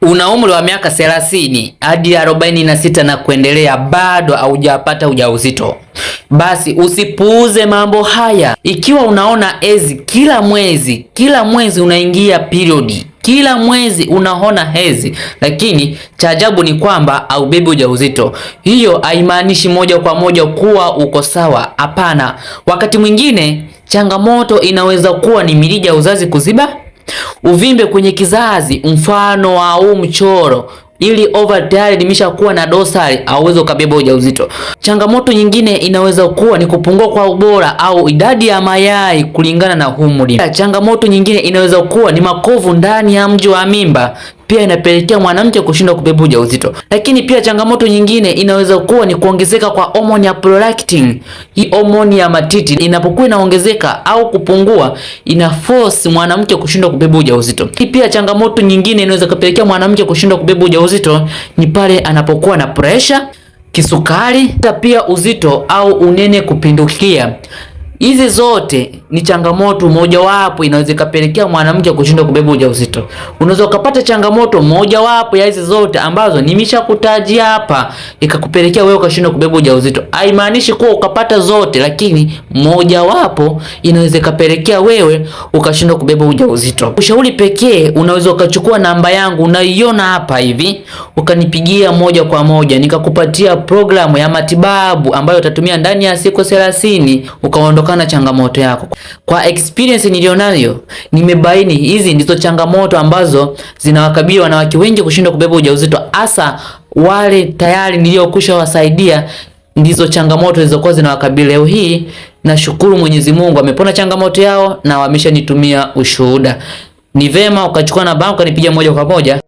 Una umri wa miaka 30 hadi 46 na kuendelea, bado haujapata ujauzito, basi usipuuze mambo haya. Ikiwa unaona hedhi kila mwezi, kila mwezi unaingia period, kila mwezi unaona hedhi, lakini cha ajabu ni kwamba haubebi ujauzito, hiyo haimaanishi moja kwa moja kuwa uko sawa. Hapana, wakati mwingine changamoto inaweza kuwa ni mirija ya uzazi kuziba, uvimbe kwenye kizazi, mfano wa huu mchoro ili ovari tayari limeshakuwa na dosari, hauwezi ukabeba ujauzito. Changamoto nyingine inaweza kuwa ni kupungua kwa ubora au idadi ya mayai kulingana na umri. Changamoto nyingine inaweza kuwa ni makovu ndani ya mji wa mimba, pia inapelekea mwanamke kushindwa kubeba ujauzito. Lakini pia changamoto nyingine inaweza kuwa ni kuongezeka kwa homoni ya prolactin. Hii homoni ya matiti inapokuwa inaongezeka au kupungua, ina force mwanamke kushindwa kubeba ujauzito. Pia changamoto nyingine inaweza kupelekea mwanamke kushindwa kubeba ujauzito ni pale anapokuwa na pressure, kisukari, pia uzito au unene kupindukia. Hizi zote ni changamoto mojawapo inaweza ikapelekea mwanamke kushindwa kubeba ujauzito. Unaweza ukapata changamoto mojawapo ya hizi zote ambazo nimeshakutajia hapa ikakupelekea wewe ukashindwa kubeba ujauzito. Haimaanishi kuwa ukapata zote, lakini mojawapo inaweza ikapelekea wewe ukashindwa kubeba ujauzito. Ushauri pekee, unaweza ukachukua namba yangu unaiona hapa hivi, ukanipigia moja kwa moja nikakupatia programu ya matibabu ambayo utatumia ndani ya siku 30 ukaondoka na changamoto yako. Kwa experience nilionayo, nimebaini hizi ndizo changamoto ambazo zinawakabili wanawake wengi kushindwa kubeba ujauzito, hasa wale tayari niliokwisha wasaidia, ndizo changamoto zilizokuwa zinawakabili. Leo hii nashukuru Mwenyezi Mungu amepona changamoto yao na wameshanitumia ushuhuda. Ni vema ukachukua namba yangu ukanipigia moja kwa moja.